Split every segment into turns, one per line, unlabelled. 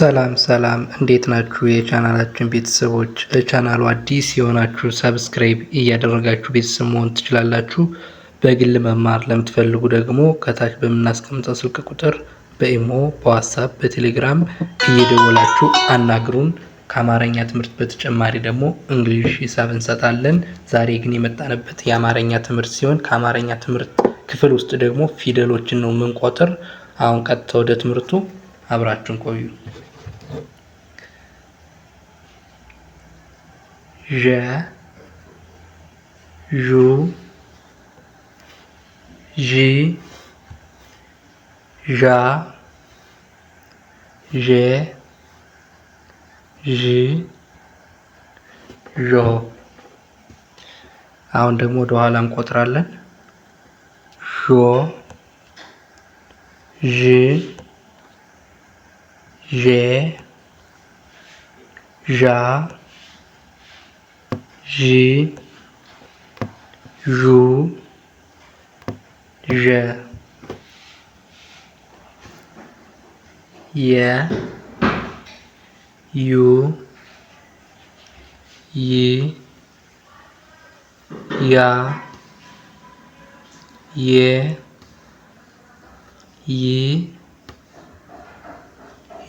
ሰላም ሰላም እንዴት ናችሁ? የቻናላችን ቤተሰቦች፣ ለቻናሉ አዲስ የሆናችሁ subscribe እያደረጋችሁ ቤተሰብ መሆን ትችላላችሁ። በግል መማር ለምትፈልጉ ደግሞ ከታች በምናስቀምጠው ስልክ ቁጥር በኢሞ፣ በዋትሳፕ፣ በቴሌግራም እየደወላችሁ አናግሩን። ከአማርኛ ትምህርት በተጨማሪ ደግሞ English፣ ሂሳብ እንሰጣለን። ዛሬ ግን የመጣንበት የአማርኛ ትምህርት ሲሆን ከአማርኛ ትምህርት ክፍል ውስጥ ደግሞ ፊደሎችን ነው የምንቆጥር። አሁን ቀጥታ ወደ ትምህርቱ አብራችሁን ቆዩ። ዠ፣ ዡ፣ ዢ፣ ዣ፣ ዤ፣ ዥ፣ ዦ። አሁን ደግሞ ወደ ኋላ እንቆጥራለን። ዦ፣ ዥ፣ ዤ፣ ዣ፣ ዥ፣ ዡ፣ ዠ። የ፣ ዩ፣ ይ፣ ያ፣ የ፣ ይ፣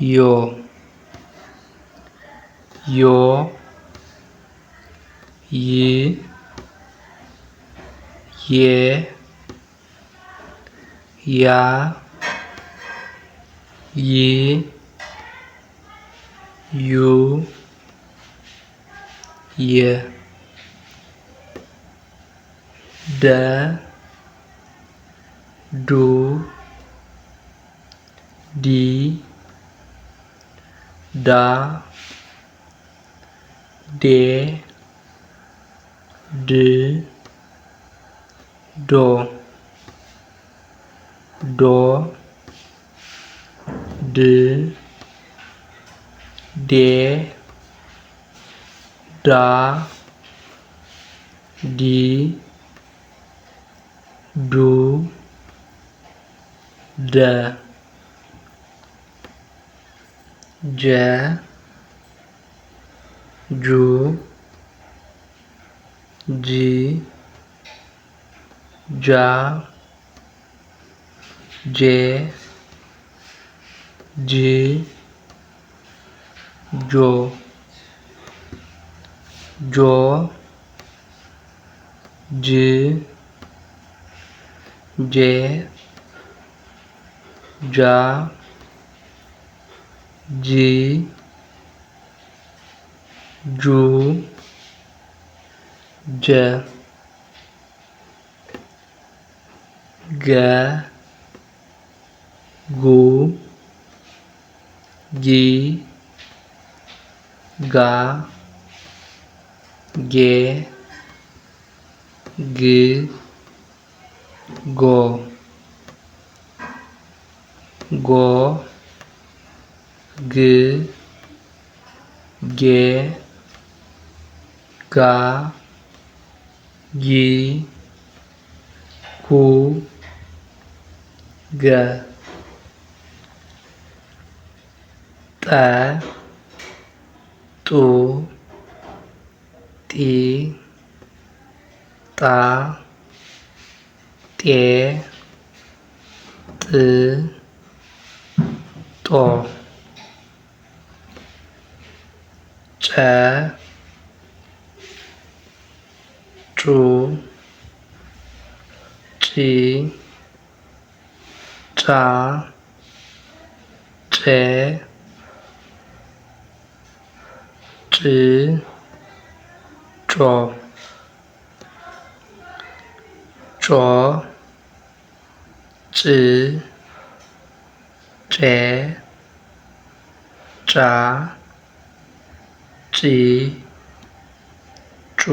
ዮ፣ ዮ፣ ይ፣ የ፣ ያ፣ ይ፣ ዩ፣ የ። ደ፣ ዱ፣ ዲ፣ ዳ፣ ዴ፣ ድ፣ ዶ፣ ዶ፣ ድ፣ ዴ፣ ዳ፣ ዲ፣ ዱ፣ ደ። ጀ፣ ጁ፣ ጂ፣ ጃ፣ ጄ፣ ጅ፣ ጆ፣ ጆ፣ ጅ፣ ጄ፣ ጃ፣ ጂ፣ ጁ፣ ጀ። ገ፣ ጉ፣ ጊ፣ ጋ፣ ጌ፣ ግ፣ ጎ፣ ጎ፣ ግ፣ ጌ፣ ጋ፣ ጊ፣ ጉ፣ ገ። ጠ፣ ጡ፣ ጢ፣ ጣ፣ ጤ፣ ጥ፣ ጦ። ጨ፣ ጩ፣ ጪ፣ ጫ፣ ጬ፣ ጭ፣ ጮ፣ ጮ፣ ጭ፣ ጬ፣ ጫ፣ ጪ፣ ጩ፣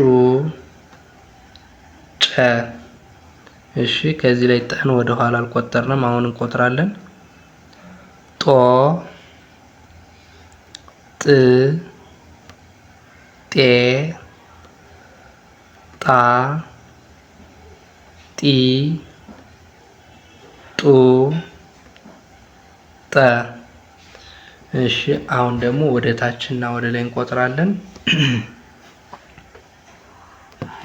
ጨ። እሺ ከዚህ ላይ ጠን ወደ ኋላ አልቆጠርንም። አሁን እንቆጥራለን። ጦ፣ ጥ፣ ጤ፣ ጣ፣ ጢ፣ ጡ፣ ጠ። እሺ አሁን ደግሞ ወደ ታች እና ወደ ላይ እንቆጥራለን።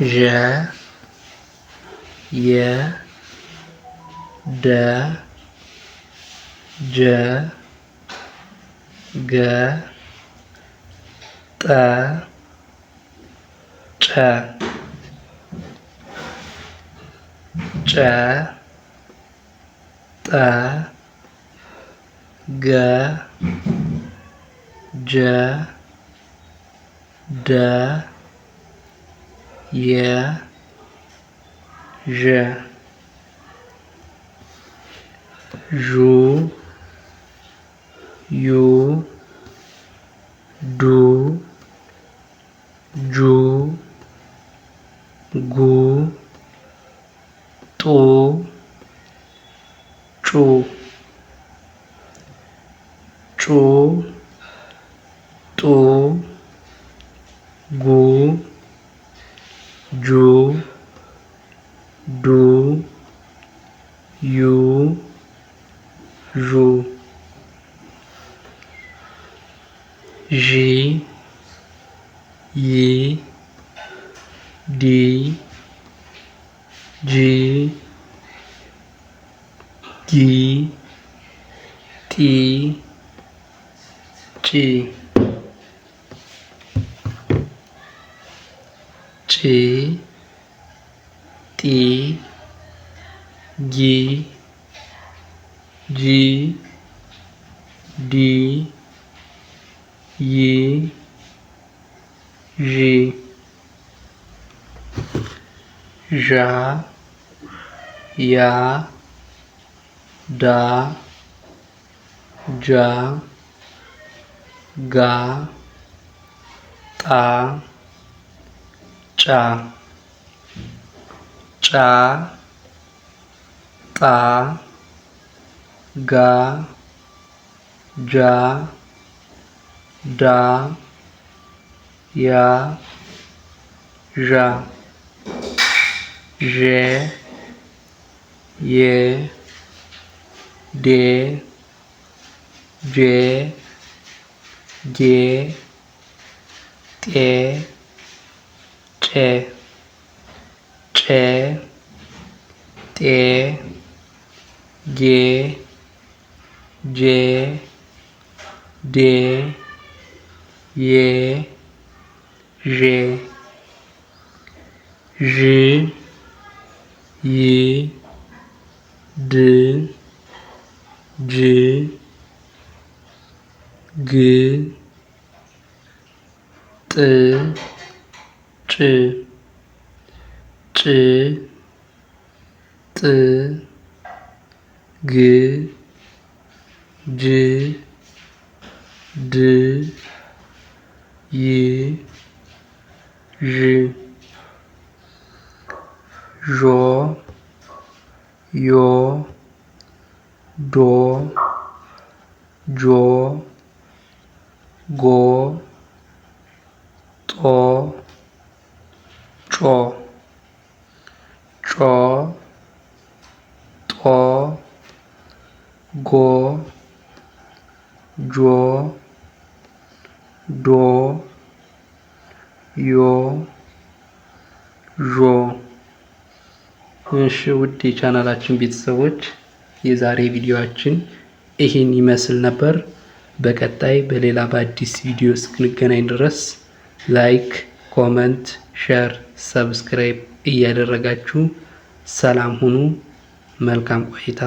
ዠ የ ደ ጀ ገ ጠ ጨ ጨ ጠ ገ ጀ ደ የ ዠ ዡ ዩ ዱ ጁ ጉ ጡ ጩ ጩ ጡ ጉ ጁ ዱ ዩ ዡ ዢ ይ ዲ ጂ ጊ ጢ ጪ ጪ ጢ ጊ ጂ ዲ ይ ዢ ዣ ያ ዳ ጃ ጋ ጣ ጫ ጫ ጣ ጋ ጃ ዳ ያ ዣ ዤ ዬ ዴ ጄ ጌ ጤ ጬ ጬ ጤ ጌ ጄ ዴ ዬ ዤ ዥ ይ ድ ጅ ግ ጥ ጭ ጭ ጥ ግ ጅ ድ ይ ዥ ዦ ዮ ዶ ጆ ጎ ጦ ጮ ጮ ጦ ጎ ጆ ዶ ዮ ዦ። እሺ ውድ የቻናላችን ቤተሰቦች የዛሬ ቪዲዮአችን ይህን ይመስል ነበር። በቀጣይ በሌላ በአዲስ ቪዲዮ እስክንገናኝ ድረስ like፣ comment፣ share፣ subscribe እያደረጋችሁ ሰላም ሁኑ። መልካም ቆይታ።